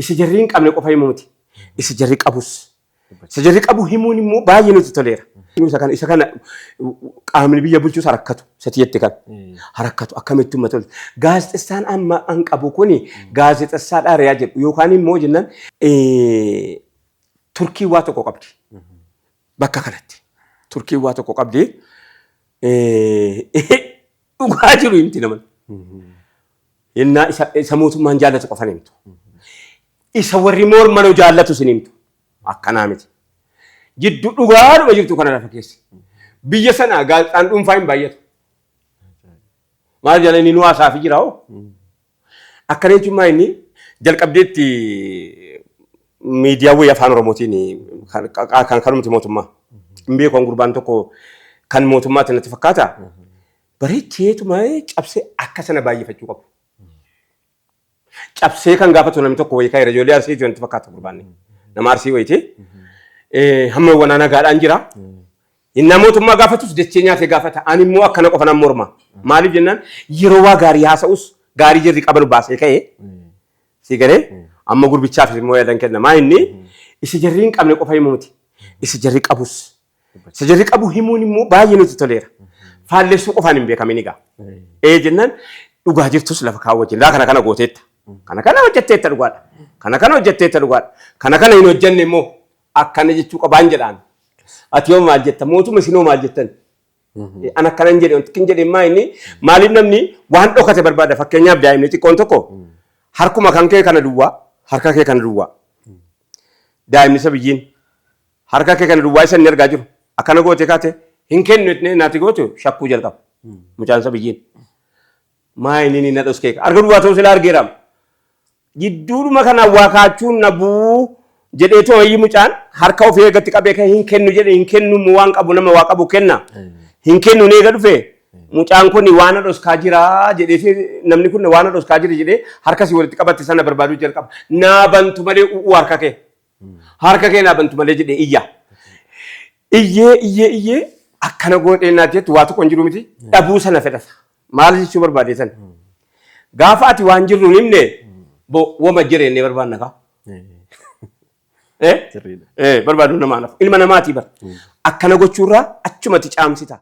Isa jarri hin qabne qofa himuu miti. Isa jarri qabus. Isa jarri qabu himuun immoo baay'ee nutti toleera. Isa kana qaamni biyya bulchus harakkatu. Isa jette kan. Harakkatu akkamitti uummata tolu. Gaazexessaan amma an qabu kuni gaazexessaa dhaariyaa jedhu yookaan immoo jennaan Turkii waa tokko qabdi. Bakka kanatti. Turkii waa tokko qabdi. Dhugaa jiru himti naman. Innaa isa mootummaan jaallatu qofan himtu. Isa warri mormanoo jaallatu sin himtu. Akkanaa miti. Jidduu dhugaadhuma jirtu kana lafa keessa. Biyya sana gaazexaan dhuunfaa hin baay'atu. Maal jedhan, inni nu haasaafi jira hoo? Akkana jechuun maa inni jalqabdeetti miidiyaa wayii afaan Oromootiin kan kanumti mootummaa. Hin beeku, an gurbaan tokko kan mootummaatti natti fakkaata. Bareecheetuma cabsee akka sana baay'ifachuu qabu. Cabsee kan gaafatu namni tokko wayii ka'eera, ijoollee Arsiiti natti fakkaata gurbaan. Nama Arsii wayiiti. Hamma wanaa nagaadhaan jira. Innaa mootummaa gaafatus dachee nyaatee gaafata. Ani immoo akkana qofa nan morma. Maaliif jennaan, yeroo waa gaarii haasa'us gaarii jirri qabanu baasee ka'ee si galee amma gurbichaafis immoo yaadan kenna. Maa inni isa jarri hin qabne qofa himuu miti. Isa jarri qabus. Isa jarri qabu himuun immoo baay'ee nutti toleera. Faallessuu qofaan hin beekamin egaa. Ee jennaan, dhugaa jirtus lafa kaawwachuu. Kana kana gooteetta. Kana kana hojjetteetta, dhugaadha. Kana kana hojjetteetta, dhugaadha. Kana kana hin hojjenne immoo akkana jechuu qabaan jedhaan. Ati yoo maal jetta? Mootummaa isinoo maal jettan? An akkanan jedhe, wanti kin jedhe maa inni maaliif namni waan dhokate barbaada? Fakkeenyaaf, daa'imni xiqqoon tokko harkuma kan kee kana duwwaa, harka kee kana duwwaa, daa'imni isa biyyiin harka kee kana duwwaa isa inni argaa jiru akkana goote kaate hin kennu jettee naati gootu shakkuu jalqaba. Mucaan isa biyyiin maa inni ni na dhoskee harka duwwaa ta'uu sila argeera. Jidduudhuma kana waa kaachuun na buu jedheetu wayii mucaan harka ofii eegatti qabee kan hin kennu jedhe, hin kennu immoo waan qabu, nama waa qabu kenna. Hin kennu ni eega dhufe, mucaan kun waan na dhoskaa jira jedhee fi namni kun waan na dhoskaa jira jedhee harka si walitti qabatte sana barbaaduu jalqaba. Naa bantu malee u'uu harka kee. Harka kee naa bantu malee jedhee iyya. Iyyee iyyee iyyee akkana godhee naa jettu waa tokko hin jiru miti, dhabuu sana fedhata. Maal jechuu barbaade sana? Gaafa ati waan jirru hin himne bo wama jireenya barbaanna kaa. Eh? Sirriidha. Barbaadu namaa nafu. Ilma namaatii bara. Akkana gochuurraa achumatti caamsita.